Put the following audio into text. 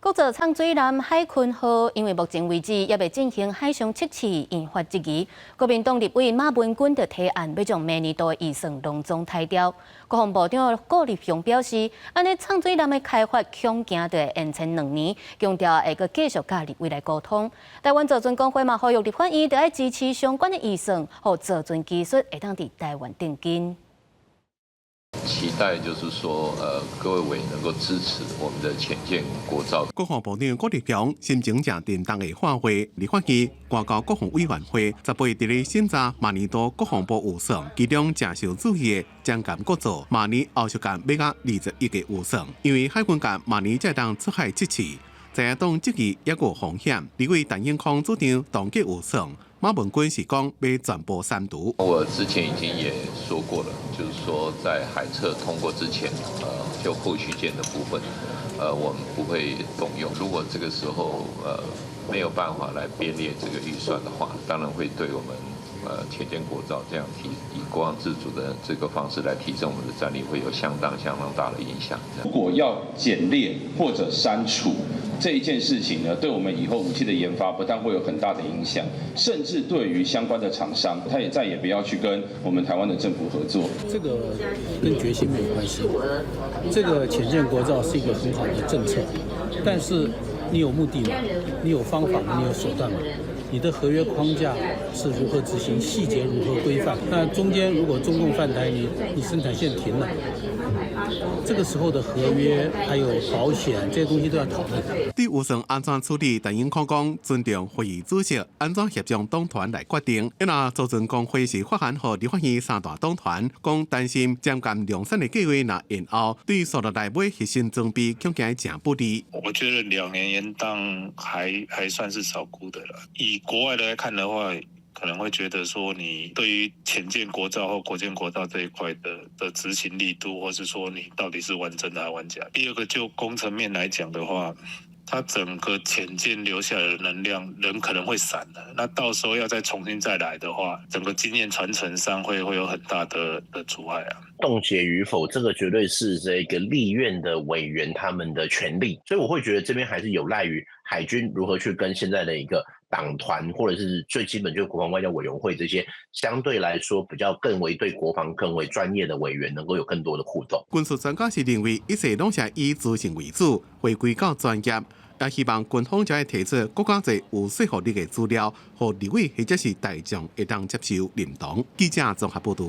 國造藏水艦海鯤號，因為目前為止猶未進行海上測試，引發質疑。國民黨立委馬文君就提案，欲將明年度的預算攏總刣掉。國防部長顧立雄表示，按呢藏水艦的開發恐驚就會延遲2年，強調會閣繼續佮立委來溝通。台灣造船公會嘛呼籲立法院著愛支持相關的預算，予造船技術會當佇台灣定根。期待就是說，各位委員能夠支持我們的潛艦國造。國防部長顧立雄心情誠沉重的喊話，立法院外交國防委員會18日佇咧審查明年度國防部預算，其中誠受注意的將艦國造，明年後續艦欲加20億的預算，因為海軍艦明年才會當出海測試，在野黨質疑猶閣有風險。立委陳永康主張凍結預算。馬文君是講欲全部刪除。我之前已經也說過了，就是說在海測通過之前，就後續艦的部分，我們不會動用。如果這個時候，沒有辦法來編列這個預算的話，當然會對我們，潛艦國造這樣提以國防自主的這個方式來提升我們的戰力，會有相當相當大的影響。如果要減列或者刪除這一件事情呢，對我們以後武器的研發不但會有很大的影響，甚至對於相關的廠商，他也再也不要去跟我們台灣的政府合作。這個跟決心沒有關係，這個潛艦國造是一個很好的政策，但是你有目的嗎？你有方法嗎？你有手段嗎？你的合約框架是如何執行？細節如何規範？那中間如果中共犯台，你生產線停了，這個時候的合約還有保險這些東西都要討論。對預算按怎處理，陳永康講尊重會議主席，按怎協商黨團來決定。因為造船公會是發函予立法院三大黨團，講擔心潛艦量產的計劃若延後，對紲落來買核心裝備恐驚誠不利。我覺得2年延宕還算是少估的了。以國外來看的話，可能會覺得說你對於潛艦國造或國艦國造這一塊的執行力度，或是說你到底是玩真的還是玩假？第二個就工程面來講的話，它整個潛艦留下來的能量，人可能會散的。那到時候要再重新再來的話，整個經驗傳承上會有很大的阻礙啊。凍結與否，這個絕對是這個立院的委員他們的權利，所以我會覺得這邊還是有賴於海軍如何去跟現在的一個黨團，或者是最基本就是國防外交委員會這些相對來說比較更為對國防更為專業的委員，能夠有更多的互動。軍事專家是認為，一切攏是以資訊為主，回歸到專業，也希望軍方才會提出閣較濟有說服力的資料，予立委或者是大眾會當接受認同。記者綜合報導。